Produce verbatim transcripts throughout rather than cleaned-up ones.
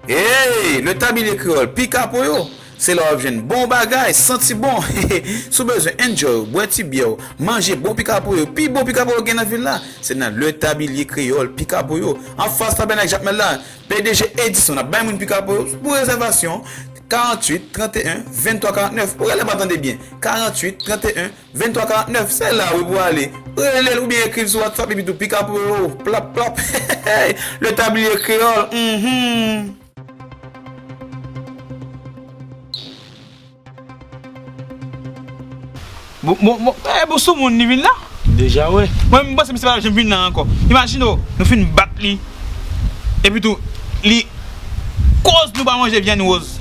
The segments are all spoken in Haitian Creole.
Hey, Le Tablier Créole, Pikapoyo! Se la w ap jwenn bon bagay, santi bon. Si w bezwen enjoy, bwè ti byè w, manje bon pikapoyo, pi bon pikapoyo gen nan vil la, se nan Le Tablier Créole, Pikapoyo, anfas Tabènak Jakmèl la. P D G Edison ap bay moun pikapoyo pou rezèvasyon, karanntuit, tranteyen, venntwa, karantnèf. Ou rele m ap tande byen, karanntuit, tranteyen, venntwa, karantnèf, se la wi pou ale. Rele l oubyen ekri l sou WhatsApp epi tou pikapoyo, plap, plap. Le Tablier Créole, mhm. Bon, bon, bon, eh, bon, sou moun li vin la? Deja, wi. Mwen, m panse misye pa janm vin la ankò. Imajine w, nou fin bat li. Epi tou, li koz nou pa manje vyann woz.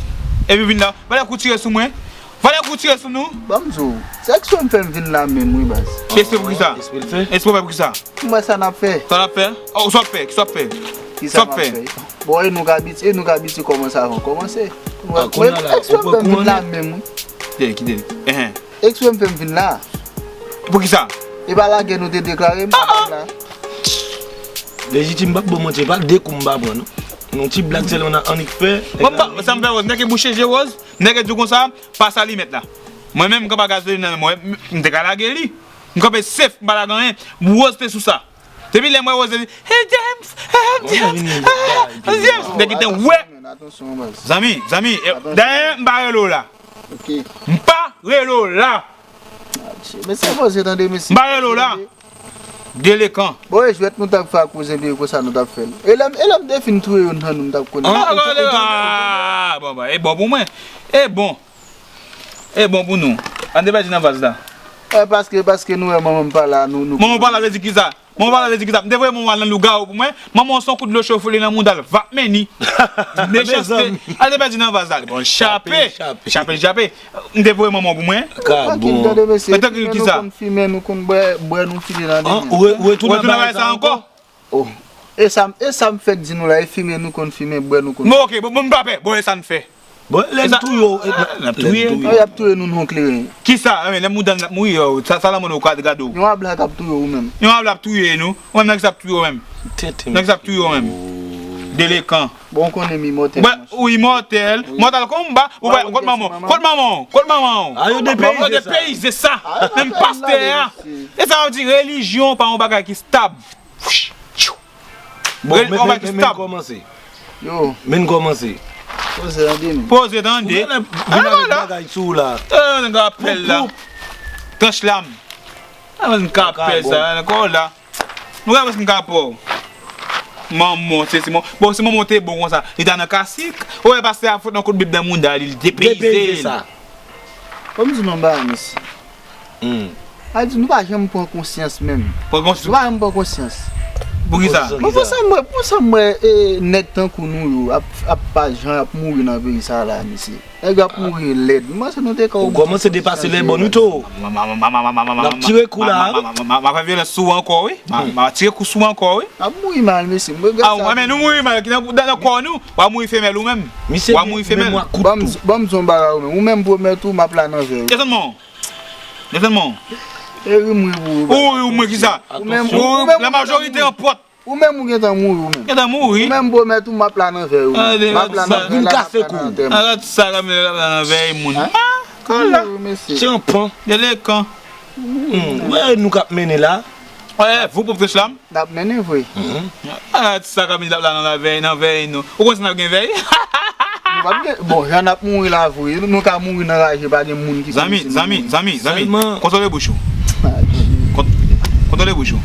Epi vin la, valè kou tire sou mwen. Valè kou tire sou nou. Ban m di w, se eksprè m fè m vin la menm wi baz. Eksprè pou kisa? Eksprè l fè? Eksprè pou kisa? M wè sa n ap fè. Sa n ap fè? Oh, sa w ap fè? Kisa w ap fè? Kisa m ap fè? Bon, e nou k abitye, e nou k abitye kòmanse avan kòmanse. Ou wè, ah, kounye a la, eksprè m fè m vin la menm wi. Kite li, kite li. Enhen. Eksprè m fè m vin la. Pou kisa? E pa lagè nou te deklare m pa la. Lejitim, m p ap ba w manti, e pa de kou m pa pran non. Yon ti blag sèlman n a annik fè. Bon, m pa, sa m fè woz, nèg ki bouche je woz, nèg ki di w konsa, pa sa li mèt la. Mwen menm, m kanpe ak gazolin nan men mwen, m te ka lage li. M kanpe sef, m pa lage anyen. Woz te sou sa. Depi lè m wè woz te di, "Hey James, hey James, hey James." Nèg ki te wè. Zanmi, zanmi, dayè, m pa rele w la. M pa rele w la. Mesye, poze tande, mesye. M pa rele w la. Delekan. Bon, e jwèt nou t ap fè ak kouzen Pye konsa nou t ap fè l. E lè m, e lè m te fin touye youn nan nou, m t ap konnen. Ah, ah, bon, bon, e bon pou mwen. E bon. E bon pou nou. Ann te pèdi nan vaz la. E paske, paske nou wè manman m pa la, nou, nou. Manman w pa la vle di kisa? Manman w pa la vle di kisa? M te voye manman w al nan lougawou pou mwen. Manman w se yon kout dlo cho foule nan mouda l. Vap meni. Mechanste. Al te pèdi nan vaz la. Bon, chape. Chape, chape. M te voye manman w pou mwen. Ka bon. Trankil, tande mesye. Fimen nou konn fimen, nou konn bwè, bwè nou file nan demen. Ou re-, ou retounen nan bagay sa ankò? Oh. E sa, e sa m fèk di nou la, e fimen nou konn fimen, bwè nou konn. Bon, ok, bon, bon, m pa pè. Bon, e sa n fè? Bon, lè n touye w, e, n ap touye. N ap touye nou, non kleren. Kisa? Anben, lè mouda n ap mouri, yo, sa, sa lanmò nou ka gade w. Yon abla k ap touye w menm. Yon abla ap touye nou. Ou menm, nan kisa ap touye w menm? Nan kisa ap touye w menm? Delekan. Bon, ou konnen m imòtèl. Ou imòtèl. Mortal Kombat. Ou wè, kot manman w? Kot manman w? Kot manman w? A, yo depeyize sa. Depeyize sa. Menm pastè a. E sa w di, relijyon pa yon bagay ki stab. Bon, men, men, men, men kòmanse. Yo. Men kòmanse. Poze tande. Poze tande. Vin avèk bagay sou ou la. Tande apèl la. Tranch lam. Tande apèl sa, ankò la. Nou ka wè si m ka pè w. Manman, se, se mon-, bon, si manman te bon konsa, li ta nan kasik. Ou wè pastè a fout yon kout bib nan mouda li, li depeyize l. Depeyize sa. Fò m di nou yon bagay, mesye. Hmm. A di, nou pa janm pran konsyans menm. Pran konsyans. Nou pa janm pran konsyans. Pou kisa? Pou sa m wè, pou sa m wè, e, nèg tankou nou yo ap, ap pa jan ap mouri nan peyi sa la, mesye. Nèg yo ap mouri lèd. Mwen se nou te ka. Ou kòmanse depase lè bon tou. N ap tire kou la, wi. M ap fè vyolans sou ou ankò, wi. M ap tire kou sou ou ankò, wi. N ap mouri mal, mesye. Mwen, men nou mouri mal, ki nan, nan, nan kò nou, w ap mouri femèl ou menm. W ap mouri femèl. Ban m, ban m di yon bagay ou menm. Ou menm pwomèt ou, m ap la nan vè ou. Desann mwen. Desann mwen. E ri m ri pou ou. Ou ri mwen kisa? Ou menm, ou menm, la majorité an pòt. Ou menm ou gentan mouri ou menm. Gentan mouri. Ou menm pwomèt ou m ap la nan vèy ou. M ap la nan vèy la, m ap la nan antèman. Gad sa Camille ap la nan vèy moun. Ah, kòl la. Tchanpan. Delekan. Wè nou k ap mennen la. Wè, vou pwòp frèch la. N ap mennen vre. Gad sa Camille ap la nan vèy, nan vèy nou. Ou konn si n ap gen vèy? Nou p ap gen, bon, jan n ap mouri la vre, nou ka mouri nan raje, pa gen moun ki konnen si nou mouri. Zanmi, zanmi, zanmi, zanmi, kontwole bouch ou. Kontwole bouch ou.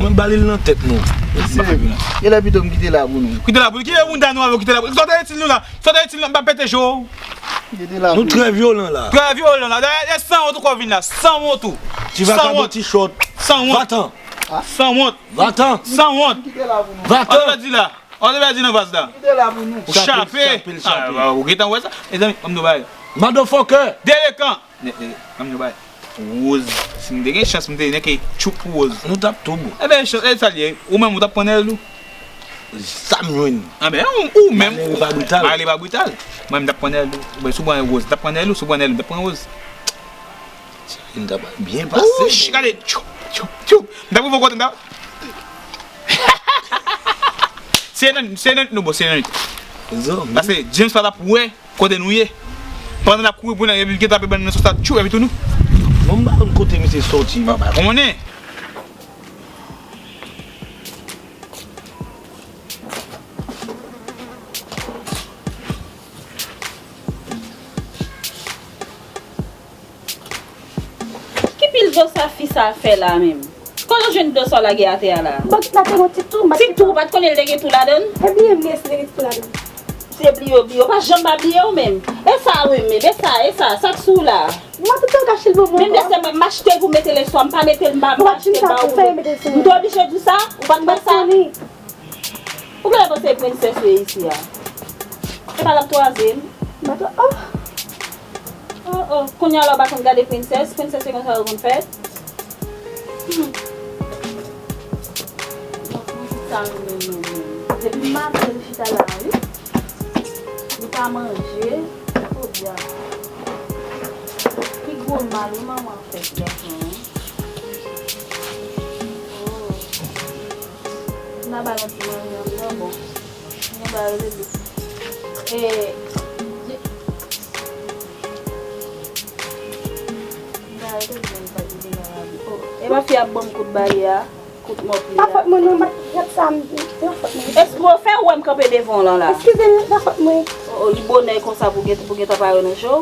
Mwen ba li l nan tèt nou. Mesye, genlè pito m kite la pou nou. Kite la pou nou. Ki moun ta nou avè w kite la pou nou? Sòti itil nou la. Sòti itil nou, m pa pete cho. Kite la pou nou. Nou trè vyolan la. Trè vyolan la. Dayè, e sanwont ou ko vin la. Sanwont ou. Ti vakabon, ti chòt. Sanwont. Vatan. Sanwont. Vatan. Sanwont. Kite la pou nou. Vatan. An nou pèdi la. An nou pèdi nan vaz la. Kite la pou nou. Ou chape. Chape, chape. Ou gentan wè sa? Mezanmi, ban m di w bagay. Motherfucker. Delekan. Ban m di w bagay. Woz. Si m te gen chans, m te nèk e tchoup Woz. Nou t ap tou bon. Enben, chans, e sa l ye. Ou menm, ou t ap pran nèl ou? Sa m jwenn. Enben, ou, ou menm. Malere pa brital. Malere pa brital. Mwen, m t ap pran nèl ou. Oubyen, si w pran Woz, m t ap pran nèl ou. Si w pran nèl ou, m t ap pran Woz. N ta pral byen pase. Ouch, gade. Tchou, tchou, tchou. M ta pral kote m ta. Se nan, se nan nou, bon, se nan. Paske James pa t ap wè kote nou ye. Pandan n ap kouri pou n al, epi l gentan ap ban nou nan sòs la, tchou, epi tou nou. Mwen, m pa konn kote misye sòti. Mwen pa konnen. Ki pil dlo sa fi sa fè la menm? Kote w jwenn dlo sa w lage atè a la? Bon, la te gon ti tou, m pa t Ti tou, ou pa t konnen l te gen tou ladan l? E bliye m li, si te gen ti tou ladan l. Se bliye w bliye, ou pa janm pa bliye w menm. E sa wi, men, e sa, e sa, sa k sou w la? Mwen tout tan kache l pou mwen. Menm lè se mwen m achte l pou mete l sou, m pa mete l, m pa m pa achte l ba ou. M te oblije di w sa, ou pa t wè sa? Ou genlè panse e prensès ou ye isi a? E pa l ap twaze m? M pa twa-, oh! Oh, oh. Kounye a la w pa konn gade prensès? Prensès se konsa yo konn fèt? Hmm. Bon, mwen tout sa m menm, menm, menm. Depi maten li chita la, wi. Li pa manje. Podyab. Pi gwo mal, wi, manman fè ti gason an. Oh. M ta ba l yon ti manje anndan, bon. Mwen ba rele li. E, m ba rele li, mwen pa di li nan lavi. Oh, e pa fi ap ban m kout baye a, kout mòpli a. Pa fòt mwen non, m ap gad sa, m, se pa fòt mwen. Espre w fè ou wè m kanpe devan w lan la. Eskize m, se pa fòt mwen. Oh, oh, li bonè konsa pou gen, pou gentan pare nan je w.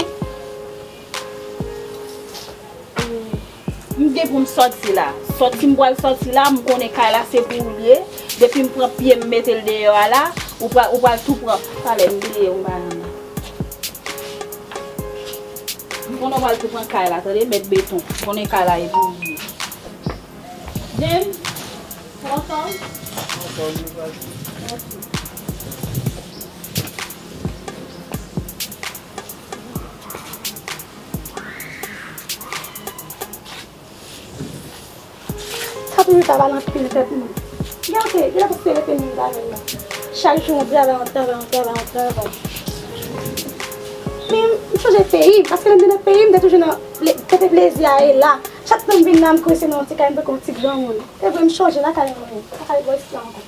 M gen pou m sòti la. Sòti m pral sòti la, m konnen kay la se pou ou l ye. Depi m pran pye m mete l deyò a la, ou pral, ou pral tou pran. Talè m bliye yon bagay la. M konnen w pral tou pran kay la, tande, mèt beton. M konnen kay la e pou ou l ye. James, ou anfòm? Anfòm, nou pral. Mèsi. Sa toujou ta pale anpil tèt mwen. Gen oke, gen lè pou se rete menm bagay la. Chak jou yon travay, yon travay, yon travay, yon travay. Men m chanje peyi, paske lè m te nan peyi, m te toujou nan ple-, kote plezi a ye la. Chak tan m vin la, m kwè se nan yon ti kay, m tankou yon ti granmoun. Se vre, m chanje lakay mwen. Lakay bò isit la ankò.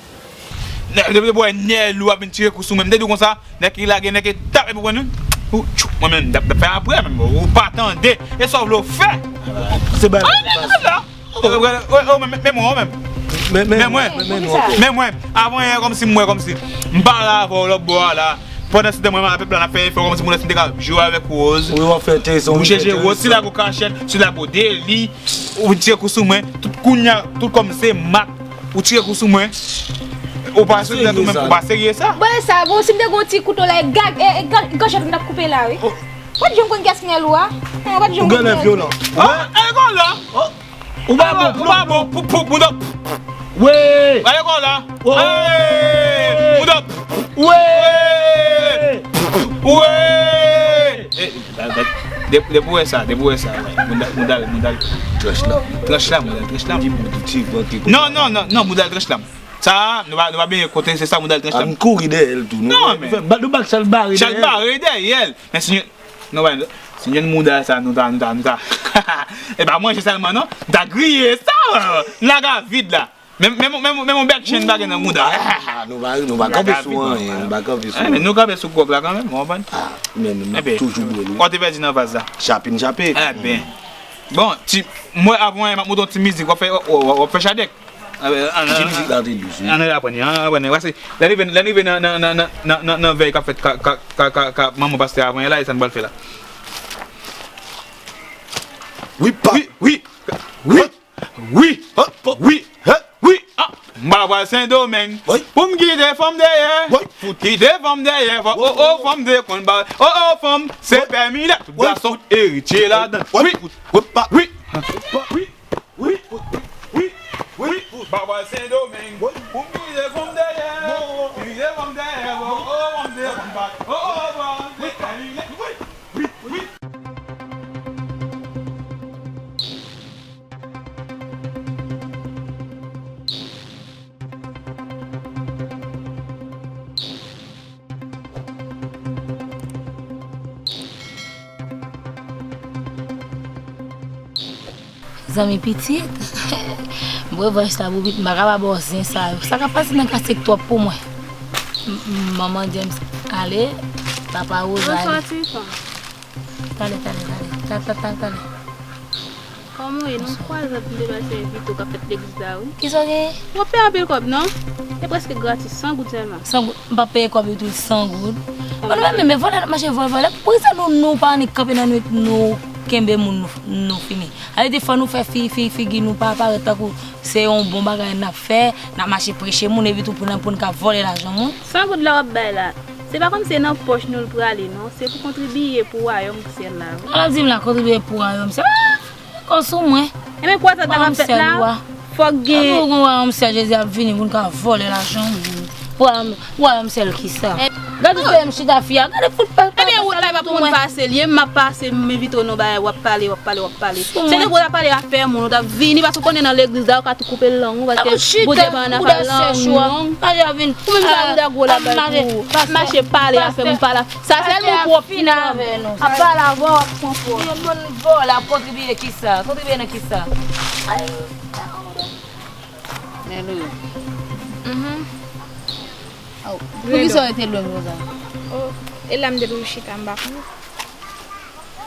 Depi, depi w wè nèg lou ap vin tire kou sou mwen, m te di w konsa, nèg ki lage, nèg ki tape pou mwen, ou, tchou, mwen menm, m t ap fè apre, menm, ou pa tande, e sa w vle w fè. Se bagay la. Oh, men, men, men mwen, menm. Men, men, men mwen, men, men, men mwen. Avan yè, kòmsi m wè, kòmsi m pale avè w lòt bò a la. Pandan se tan mwen, mwen avèk pèp la, n ap fè efò, kòmsi moun nan te ka jwe avèk Rose. Wi, w ap fè enteresan, wi, w chèche Rose, ti lago kachèt, ti lago deli, ou vin tire kou sou mwen, tout kounye a, tout kòm se mak, ou tire kou sou mwen. Ou pa serye tou menm, ou pa serye sa. Bon, e sa, bon, si m te gon ti kouto la, e gag, e, e gag, gòj mwen t ap koupe la, wi. Ou pa t janm konn kiyès ki nan lou a? Ou pa t janm konn kiyès. Ou genlè vyolan. Oh, e gòj la. Ou pa bon, ou pa bon, pou, pou, pou, non. Wee! Gade kò la. Wee! Hey! Mouda. Wee! Wee! Eh, depi, depi w wè sa, depi w wè sa, wè. Mouda, mouda, mouda. Tranch la. Tranch la, mouda, tranch la. Di bout ti vant li. Non, non, non, non, mouda, tranch la. Sa, nou pa, nou pa benyen kote, se sa, mouda, tranch la. Ann kouri dèyè l tou. Nou, non, men. Nou fè, nou bat Chalbari dèyè l. Chalbari dèyè l. Men si Nou wè, si n jwenn mouda sa, nou ta, nou ta, nou ta. E pa manje sèlman, non. Nou ta griye sa, euh, n laga vid la. Menm, menm, menm, menm yon bèk chen pa gen nan mouda. Ah, nou pa, nou pa kanpe sou anyen, nou pa kanpe sou anyen. Men nou kanpe sou gwòg la kanmenm, ou konprann? Ah, men nou toujou bwè l, wi. Ou te pèdi nan vaz la. Chape n chape. Eben. Bon, ti, mwen, avan, m ap montre yon ti mizik, w ap fè, w ap, w ap fè chadèk. Ann, ann, ann, ann, ann aprann, ann aprann. Paske lè n rive, lè n rive nan, nan, nan vèy k ap fèt ka, ka, ka, ka, ka manman pastè a vanyen la, e sa n pral fè la. Wi, pa. Wi, wi, wi, wi, wi, wi, ah, m pa pral Sendomeng. Wi. Pou m kite fanm dèyè. Wi. Kite fanm dèyè. Fò, oh, oh, fanm te konn ba. Oh, oh, fanm, se pèmi la. Tout gason eritye ladan. Wi. Wi. Wi. Wi, wi, wi, wi, wi. Bagay Sendomeng. Wi. Ou mize fanm dèyè. Mize fanm dèyè. Oh, oh, fanm dèyè. Oh, oh, fanm dèyè. Wi, wi, wi. Zanmi pitit, m revanch la pou pitit, m pa ka pa ba w zen sa yo. Sa k ap pase nan katye k twòp pou mwen. M- m- Manman James ale, papa Rosa ale. Bonswa, Tifan. Tale, tale, tale. Ta- ta- ta- Tale. Kòman w ye? Nou kwaze ap vin depase Vito k ap fèt legliz la, wi. Kisa w genyen? W ap peye anpil kòb, non? E prèske gratis, san goud sèlman. San goud? M p ap peye kòb yo tou, san goud. An, nou menm, men vòlè n ap mache vòlè, vòlè. Poukisa nou, nou pa annik kanpe nan nwit, nou kenbe moun, nou, nou fini? Ale di fò nou fè fi, fi, figi nou pa parèt tankou se yon bon bagay n ap fè, n ap mache preche moun, epi tou pou n, pou n ka vòlè lajan moun. San goud la w ap bay la, se pa kòmsi se nan pòch nou l prale, non. Se pou kontribiye pou wayòm syèl la, wi. Al ap di m la kontribiye pou wayòm syèl. Ah! Kò sou mwen. Enben, kwa sa ta ka fèt la, fòk gen. Ou gon wayòm syèl Jezi ap vini pou n ka vòlè lajan moun. Wayòm, wayòm syèl kisa? Gade se m chita fi a, gade fout pa. Ebyen, wout la e pa pou moun pase l ye, m ap pase, m envite w nan bagay, w ap pale, w ap pale, w ap pale. Se depi w ta pale afè moun, ou t ap vini, paske w konnen nan legliz la, ou ka tou koupe lang ou, paske Bondye ban nan afè lang nou. Ou menm sa bouda gwo la bay pou ou. Mache pale afè moun, pale afè. Sa sèl moun pwòp fini avè nou. Ap pale avè w, ap pran pwòp. Yon moun vòlè ap kontribiye kisa? Kontribiye nan kisa? Ay. Mèlou. Mhm. Aw, poukisa w rete lwen m konsa? Oh, e la m te pou chita, m pa konnen.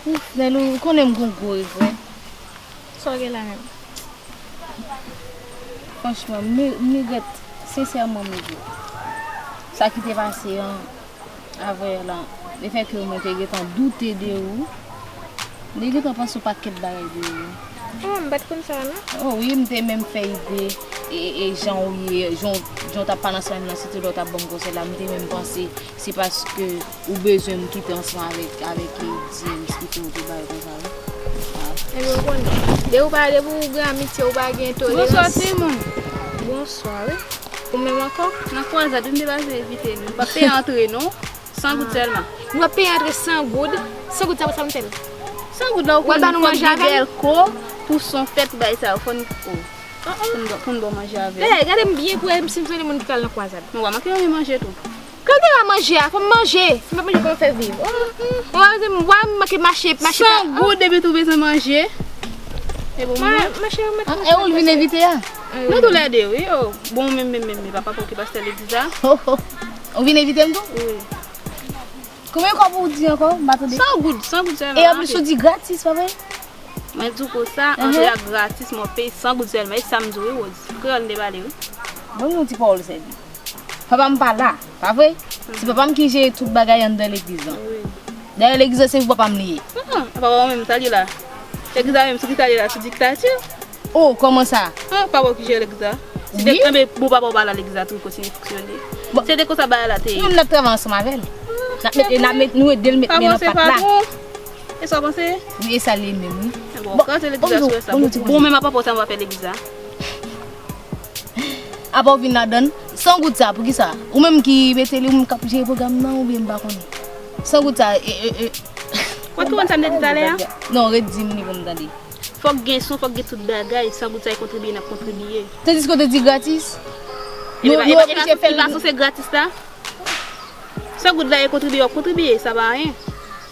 Ouf, Mèlou, ou konnen m gon gwo regrè. Sa w gen la menm? Franchman, m, m regrèt, sensèman m regrèt. Sa ki te pase an, avè la, lefètke mwen te gentan doute de ou, m te gentan panse yon pakèt bagay de ou. Oh, m pa t konn sa non. Oh wi, m te menm fè ide, e, e jan ou ye, jan, jan w t ap pale ansanm avè m nan, se te lè w t ap ban m konsèy la, m te menm panse se paske ou bezwen m kite ansanm avèk, avèk, e, James ki fè ou te bay konsa wi. Ah. Ebyen, ou konnen, depi ou pa, depi ou gen amitye, ou pa gen tolerans. Bonswa, timoun. Bonswa, wi. Ou menm ankò? Nan kwazad, wi, m te pase envite nou. M p ap peye antre, non. San goud sèlman. Nou ap peye antre san goud. San goud sa, sa nou fè l? San goud la, ou konn fòk gen bèl ko pou son fèt, bay sa yo, fò n, oh, pou n ba, pou n ba w manje avè l. Dayè, gade m byen pou wè si m se moun ki pral nan kwazad. Nou pa manke anyen manje tou. Kòm te pa manje a, fò m manje. Si m pa manje, kòman fè viv? Oh, oh, m wè m manke mache, mache pa, san goud depi tou bezwen manje. E bon, mwen, mwen, mache, mwen, e ou l vin envite a? Nou toulède, wi, oh. Bon, menm, menm, menm, menm, papa pou ki pastè legliz la. Oh, oh. Ou vin envite m tou? Wi. Konbyen kòb ou di ankò? M pa tande. San goud, san goud sèlman. E anplis ou di gratis, pa vre? Mwen di w konsa, antre a gratis, mwen peye san goud sèlman. E sa m di w, wi, Rose. Kreyòl m te pale, wi. Ban m yon ti pawòl sèvi. Papa m pa la, pa vre? Se papa m ki jere tout bagay anndan legliz lan. Wi. Dayè, legliz lan se pou papa m li ye. Ah, ah, papa w menm, sa l ye la? Legliz la menm, sou ki sa l ye la? Sou diktati? Oh, kòman sa? Ah, papa w ki jere legliz la? Si te kenbe bon papa w pa la, legliz la tou kontinye fonksyone. Bon. Se te konsa bagay la te ye. Nou, n ap travay ansanm avè l. N ap mete, n ap met, nou ede l met men nan pat la. E sa w panse? Wi, e sa l ye menm, wi. Bon, kraze legliz la sou sa. Bon, bon, bon, menm apa pòtan m ap fè legliz la. Apa w vin ladann, san goud sa, poukisa? Ou menm ki mete li, ou menm k ap jere pwogram nan, oubyen m pa konnen. San goud sa, e, e, e. Ou konprann sa m te di talè a? Non, redi m li pou m tande. Fòk gen son, fòk gen tout bagay, san goud sa e kontribiye, n ap kontribiye. Tandiske w te di gratis? Nou, nou oblije fè l. Li pa sanse gratis la? San goud la e kontribiye, w ap kontribiye, sa pa anyen.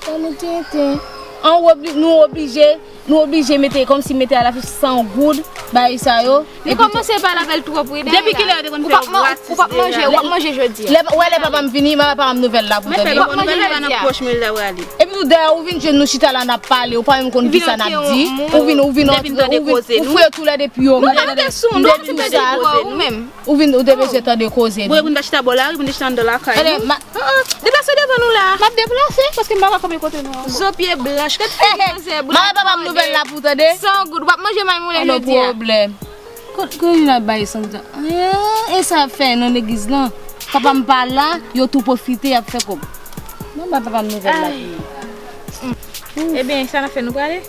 Ban nou tenten. An, w obli-, nou oblije, nou oblije mete, kòmsi mete alafich san goud, bagay sa yo. Li kòmanse pale avè l twòp, wi, dayè. Depi kilè yo te konn fè yo gratis deja? Ou p ap manje, w ap manje jodi a. Lè, wè lè papa m vini, m ap ba papa m nouvèl la pou tande. Mwen fè l, nouvèl la nan pòch mwen la w ale. Epi tou, dayè, ou vin jwenn nou chita la, n ap pale, ou pa menm konn kisa n ap di. Ou vin, ou vin antre, ou vin, ou fouye tou lè depi yo. Nou pa rete sou moun, nou pa vin tande koze nou. Ou vin, ou te bezwen tande koze nou. Ou vin ta chita bò lari, ou vin chita anndan lakay nou. Deplase devan nou la. M ap deplase, paske m pa ka kanpe kote nou ankò. Zo pye blanch, gad figi manzè blanch. Mwen papa m nouvèl la pou tande. San goud, w ap manje may moulen jodi a. Pwoblèm. Kote, kote nou ap bay san goud sa? Eh, e sa ap fè nan legliz lan? Papa m pa la, yo tou pwofite, y ap fè kòb. Mwen bay papa m nouvèl la pou nou. Ebyen, sa n ap fè, nou prale?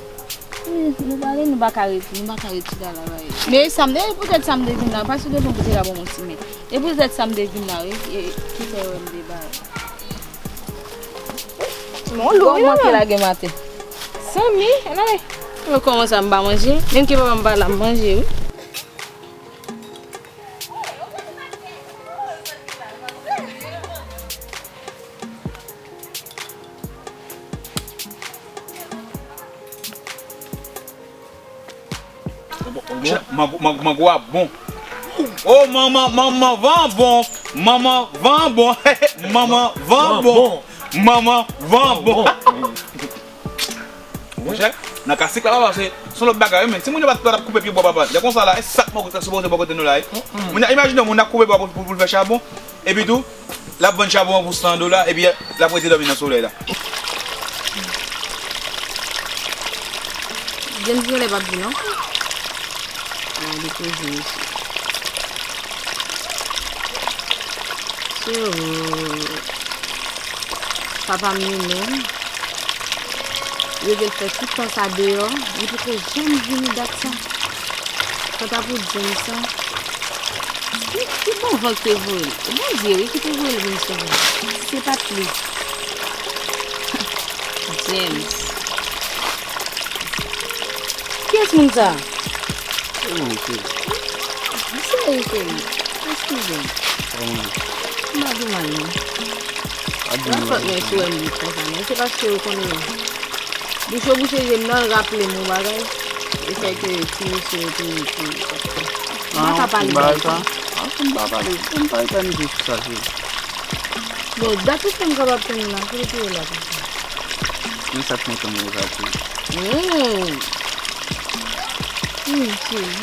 Wi, nou prale, nou pa ka ret, nou pa ka ret chita la, wi. Men e sa m, e poutèt sa m te vin la, paske de bon kote la bon moun simen. E poutèt sa m te vin la, wi, e, ki fè wè m te ba. Bon, lou, wi, manke lage maten. Zanmi, ann ale. Yo kòmanse a m pa manje, menm ke papa m pa la, m manje, wi. Mango, mango, mango a bon. Oh, manman, manman, van bon. Manman, van bon. Manman, van bon. Manman, van bon. Monchè, nan kasik la, papa, se se yon lòt bagay, wi, men timoun yo pa t ap koupe pye bwa, papa. Lè konsa la, e sa k mò sa sipoze bò kote nou la, wi. Moun nan, imajine, moun nan koupe bwa pou, pou, pou l fè chabon, epi tou, l ap vann chabon an pou san dola, epi l ap rete dòmi nan solèy la. James genlè p ap vin ankò. Ah, li koze, mesye. Sure. Papa m li menm, yo gen fè tout tan sa deyò, li poko janm vini dat sa. Kanta pou James sa, ki, ki bon van ki te voye l? E Bondye wi ki te voye l vin sou van. Se pa t li. James. Kiyès moun sa? Se mwen, cheri. Serye, cheri. Eskize m. Kòman? M pa gen mal, non. Pa gen mal. Fòk mwen sou wè m vit konsa, men se paske ou konnen. Bouch yo bouche je m nan, l raple m yon bagay. E fè ke ti mesye yo te, te, te, m pa ka pale bagay sa. A, pou m pa pale, pou m pa etènize sou sa, cheri. Bon, dat ou fè m kapab konnen la, kote te ye la konsa? Men sa k mwen tann konsa, cheri. Hmm. Hmm, cheri.